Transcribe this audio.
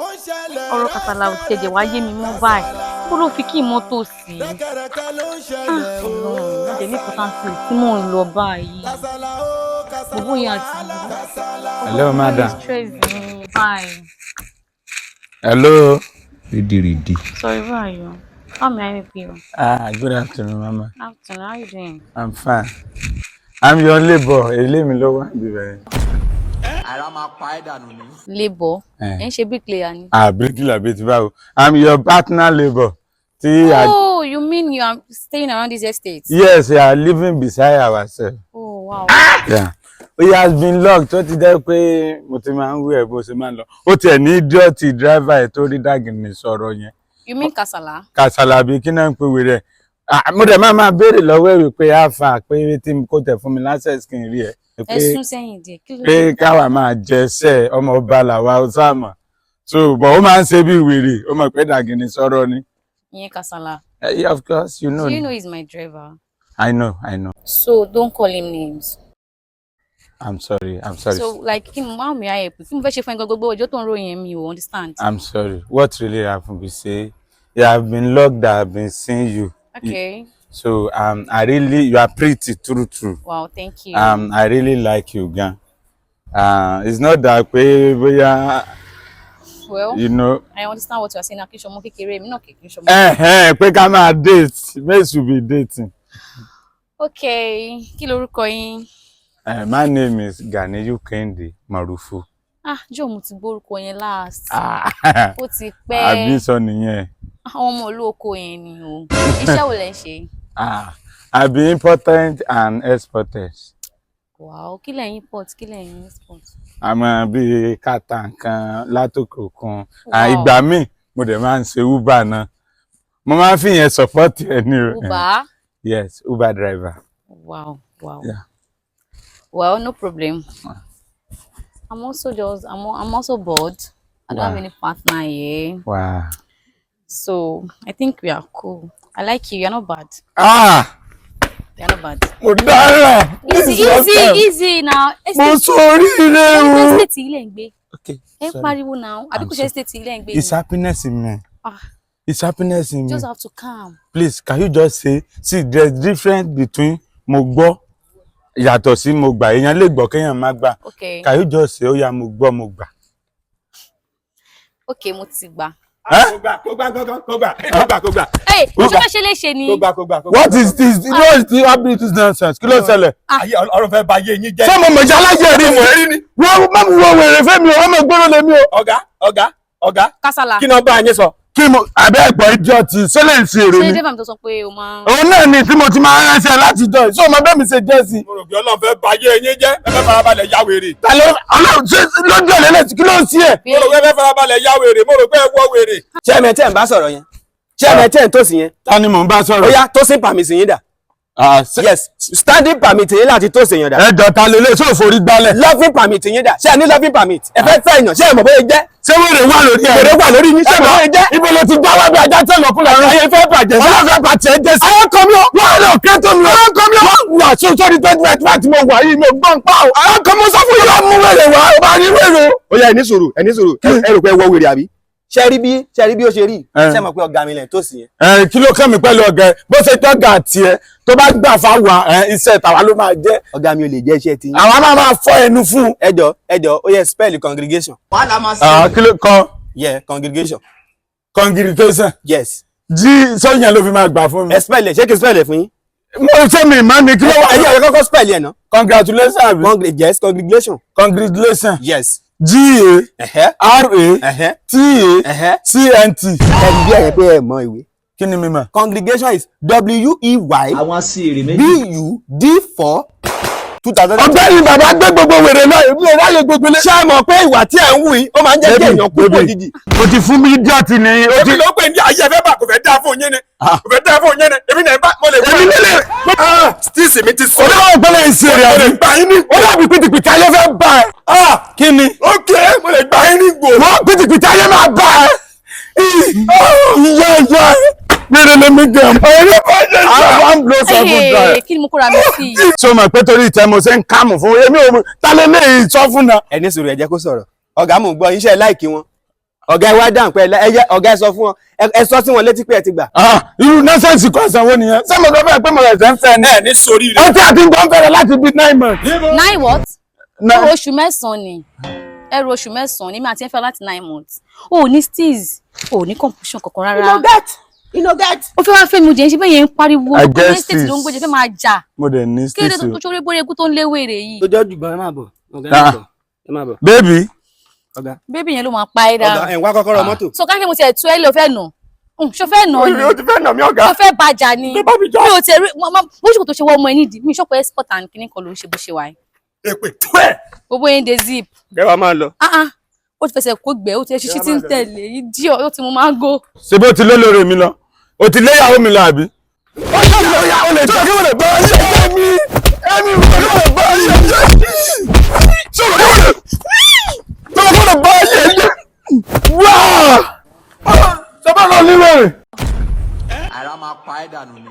Ọ̀rọ̀ Kàsálà ò tiẹ̀ wá yé mi mọ́ báyìí. Bó ló fi kí mọ́tò sí? Ah, Ọlọ́run, mo dẹ̀ ní important place tí mò ń lọ báyìí. Gbogbo yẹn àti Hello, madam. Stress mi báyìí. Hello. Rídìrídì. Sorry, where are you? How may I help you? Ah, good afternoon, mama. Afternoon, how are you doing? I'm fine. I'm your neighbor. Ilé mi ló wà níbí bẹ́ẹ̀. Ara máa pa ẹ́ dànù ni. Labour. Eh. Ẹ ń ṣe bricklayer ni. Ah, bricklayer bíi ti báwo. I'm your partner labour. Tí a Oh, you mean you are staying around this estate? Yes, we are living beside ourselves. Oh, wow. Yeah. It has been long tó ti jẹ́ pé mo ti máa ń wí ẹ̀ bó ṣe máa ń lọ. Ó tiẹ̀ ní idiot driver ẹ̀ tó rí dàgìnì sọ̀rọ̀ yẹn. You mean Kasala? Kàsàlà bí kí náà ń pè wèrè ẹ̀. Ah, mo dẹ̀ máa béèrè lọ́wọ́ ẹ̀ wípé àfà pé tí kò tẹ̀ fún mi lásẹ̀sì kí n rí ẹ̀. Ẹ sún sẹ́yìn díẹ̀. Kí ló Pé dé? káwa máa jẹsẹ̀ ọmọ ọba làwa ó sáàmọ̀, so but ó máa ń ṣe bí wèrè, ó mọ̀ pé dàgìnì sọ̀rọ̀ ni. Ìyẹn Kasala. Yeah, of course you know. Do you know he's my driver? I know, I know. So don't call him names. I'm sorry, I'm sorry. So like, kí how may I help you? Kí mo fẹ́ ṣe fún ẹ gangan? Gbogbo ọjọ́ tó ń ròyìn mi ò understand. I'm sorry. What really happened be say you have been locked, I have been seeing you. Okay. So I really, you are pretty, true true. Wow, thank you. I really like you gan. It's not that pé bóyá Well, you know. I understand what you are saying. Kí n ṣọmọ kékeré, èmi náà kì í ṣọmọ. Pé ká máa date, make we be dating. Okay, kí lorúkọ yín? My name is Ganiyu Kehinde Marufu. Ah, jọ̀ọ́, mo ti gbórúkọ yẹn last. Ah, Ó ti pẹ́. Àbí sọ nìyẹn. Àwọn ọmọ ìlú oko yẹn ni o. Iṣẹ́ wo lẹ ń ṣe? Ah, I be importer and exporter. Wow, kí lẹ̀ ń import, kí lẹ̀ ń export? Àmọ́ bíi kàtà nǹkan látòkè òkun. Ah, Wow. ìgbà míì mo dẹ̀ máa ń ṣe Uber náà. Mo máa ń fi yẹn support ẹ ní o. Uber? Yes, Uber driver. Wow. Yeah. Well, no problem. I'm also bored. I don't have any partner here. So I think we are cool. I like you. You're not bad. Ah, You're not bad. mo dára. Easy, This is easy, awesome. easy now. Mo sóríire o. Estate ilé ń gbé. Okay, Ẹ ń sorry. pariwo now. Àbí I'm kò ṣe sorry. estate ilé ń gbé It's ni? happiness in me. Ah. It's happiness in me. Just have to calm. Please, can you just say, see, there's difference between mo gbọ́ yàtọ̀ sí mo gbà. Èèyàn lè gbọ́ kéèyàn má gbà. Okay. Can you just say, ó yá, mo gbọ́, mo gbà? Okay, mo ti gbà. Kó gbà, kó gbà gángan, kó gbà, kó gbà, kó gbà. Hey, Ó ṣé gbà. fẹ́ ṣe léṣe ni? Kó gbà, kó gbà, kó gbà. What is this? What is the what is this nonsense? Kí ló ṣẹlẹ̀? Ayé ọ̀rọ̀ fẹ́ ba ayé yín jẹ́. Ṣé mo mọ̀ jẹ́ alájẹ rí Mo rí ni. Wọ́n má mú wọ wèrè fẹ́mi o, ọmọ ìgboro lèmi o. Ọ̀gá, ọ̀gá, ọ̀gá. Kásálà. Kí ni ọba yín sọ? Kí mo àbẹ́ ẹ̀gbọ́n idiot ṣẹlẹ̀ ń ṣe èrè Ṣé ni? driver mi tó sọ pé o máa ń. Òun náà ni tí mo ti máa ń ránṣẹ́ láti jọ ẹ̀. Ṣé o mọ bẹ́ẹ̀ mi ṣe jẹ́ sí? Mo rò pé Ọlọ́run fẹ́ ba ayé yín jẹ́. Ẹ fẹ́ farabalẹ̀ ya wèrè. Ta ló Ọlọ́run ṣe lójú ẹ̀ lẹ́lẹ́sì? Kí ló ń ṣe ẹ̀? Mo rò pé ẹ fẹ́ farabalẹ̀ ya wèrè. Mo rò pé ẹ wọ́ wèrè. Ṣé ẹ mẹ́tẹ́ ń bá sọ̀rọ̀ yẹn? Ṣé ẹ mẹ́tẹ́ ń tòsí yẹn? Ta ni mò ń bá Ó sọ̀rọ̀? yá, toasting permit yín dà? Ah, Yes, standing permit yín láti toast èèyàn dà? Ẹ jọ, ta lè lè sọ forí gbálẹ̀? Loving permit yín dà? Ṣé ẹ ní loving permit? Ẹ fẹ́ fẹ́ èèyàn, ṣé ẹ mọ̀ bóyá jẹ́? Ṣé wèrè wà lórí ẹ̀? Wèrè wà lórí yín, ṣé ẹ mọ̀ bóyá jẹ́? Ibo ló ti gbá wá bí ajá tẹ̀ lọ́kùnrin àrùn? Ayé fẹ́ bàjẹ́. Ọlọ́fẹ́ bàtì ẹ jẹ́ sí. Ayé kọ́ mi o. Wọ́n lọ kẹ́tọ́ mi. Ayé kọ́ mi o. Wọ́n wà sórí 2025 tí mo wà yìí, mi ò gbọ́n pa o. Ayé kọ́ mi sọ fún yín. Wọ́n mú wèrè wá, ó bá rí wèrè o. Ó yá, ẹ ní sùúrù, ẹ ní sùúrù. Ẹ rò pé ẹ wọ wèrè àbí? Ṣé rí bí ó ṣe rí? Ẹ. Ṣé ẹ mọ̀ pé ọ̀gá mi lẹ̀ tó sí yẹn? Ẹ kí ló kàn mí pẹ̀lú ọ̀gá ẹ? Bó ṣe tọ́gà tiẹ̀ tó bá gbà fáwa ẹ, iṣẹ́ tàwa ló máa jẹ́. Ọ̀gá mi ò lè jẹ́ iṣẹ́ tí yín. Àwa máa fọ́ ẹnu fún un. Ẹ jọ, ẹ jọ, ó yẹ spell congregation. Wàhálà máa Ah, ṣe. kí ló kọ? Yeah, congregation. Congregation. Yes. Jí sọ́yìn ló fi máa gbà fún mi. Ẹ spell ẹ, ṣé kí n spell ẹ fún yín? Mo ṣe mi ìmọ̀ ni kí ló wà? Ẹ̀yin ọ̀rẹ́, kọ́kọ́ spell ẹ̀ náà. Congratulations àbí? Yes, congregation. Congratulations. Yes. G A R A T A C N T. Ẹ bí ẹ̀yẹ pé ẹ mọ ìwé. Kí ni mi mọ̀? Congregation is W E Y Àwọn aṣèrè B méjì. U D 4 2000. Ọ̀gbẹ́ni bàbá gbé gbogbo wèrè náà, èmi ò ráyè gbogbo ilé. Ṣé ẹ mọ̀ pé ìwà tí ẹ̀ ń wù yìí, ó máa ń jẹ́ kí èèyàn kú òjijì? O ti fún mi idiot ni. O ti Èmi ló pè ní ayé ẹ fẹ́ bà, kò fẹ́ dáa fún yín ni. Kò fẹ́ dáa fún yín ni. Èmi náà bá mo lè. Èmi nílé. Stíìsì mi ti sọ. Olóòwò gbọ́dọ̀ ń ṣe èrè Mo lè àbí? gbà yín ní. Ó dàbí pìtìpìtì ayé fẹ́ bá ẹ. Kí ni? Ok, mo lè gbà yín ní gbò. Wọ́n pìtìpìtì ayé máa bá ẹ. Ìyá ìyá wèrè lèmi gan. Ọ̀rẹ́ bá jẹ́ sá. Àwọn one blow seven dry. Hey, kí ni mo kóra mi sí i? Ṣé o mọ̀ pé torí ìtẹ́ mo ṣe ń kámù fún èmi ò ta lè lè sọ fún náà? Ẹ ní sùúrù, ẹ jẹ́ kó sọ̀rọ̀. Ọ̀gá, mò ń gbọ́ iṣẹ́ like wọn. Ọ̀gá, ẹ wá dáhùn pé ẹ yẹ ọ̀gá, ẹ sọ fún wọn, ẹ sọ sí wọn létí pé ẹ ti gbà. Ah, irú nọ́sẹ̀sì kọ́ sanwó nìyẹn. Ṣé mo sọ fún ẹ pé mo rẹ̀ ṣe ń fẹ́ ni? Ẹ ní sórí rẹ. Ó ti àti gbọ́n fẹ́rẹ̀ láti bí 9 months. Nine what? Nine. Ẹrù oṣù 9 ni, ẹrù oṣù 9 ni mi àti ẹ fẹ́ láti 9 months. O ò ní steeze, o ò ní compulsion kankan You rárá. no get, you no get. Ó fẹ́ wá fẹ́ mi, jẹ́ ń ṣe bẹ́ẹ̀ yẹn ń pariwo. I get Ọkọ state ló ń gbọ́jẹ́ fẹ́ máa jà. Mo dẹ̀ ní Kí ló dé steeze tó o. tó ṣoré bóre egún tó ń léwèrè yìí? Tó jọ́ jùgbọ́n, ẹ máa bọ̀ ọ̀gá, ẹ máa Ah. bọ̀, ẹ máa bọ̀. Baby. Ọ̀gá. Baby yẹn ló máa pa ẹ́ Ọ̀gá, dáa. ẹ̀ ń wá kọ́kọ́rọ́ mọ́tò. So káńkì mo ti ẹ̀ tú ẹ́ lé, o fẹ́ nà? Ṣo fẹ́ nà ni? Ó ti fẹ́ nà mí, ọ̀gá. Ṣo fẹ́ bàjá ni? Ló bá mi jà. Mi ò tiẹ̀ rí bó ṣe kò tó ṣe wọ́ ọmọ ẹ nídìí mi ṣọ́pọ̀ export and kìíní kan ló ń ṣe bó ṣe wà yìí. Èpè tó ẹ̀. Gbogbo yẹn de zip. Ẹ wá máa lọ. Ah ah, ó ti fẹsẹ̀ kó gbẹ, ó ti ṣiṣẹ́ tí ń tẹ̀lé ìdí ọ̀, ó ti mú máńgò. Ṣé bó ti lé lórí mi lọ? O ti léyàwó mi lọ àbí? Ó ṣe ìlú ọ̀yà o lè jẹ́ kí wọ́n lè bá ṣe jẹ́ mi. Ẹ̀mí wọ́n lè bá ṣe jẹ́. Ṣé o lè wọ́n lè bá ṣe jẹ́? Wáá! Ṣé bá lọ nílò rẹ̀? Ara máa pa ẹ́ dànù ni.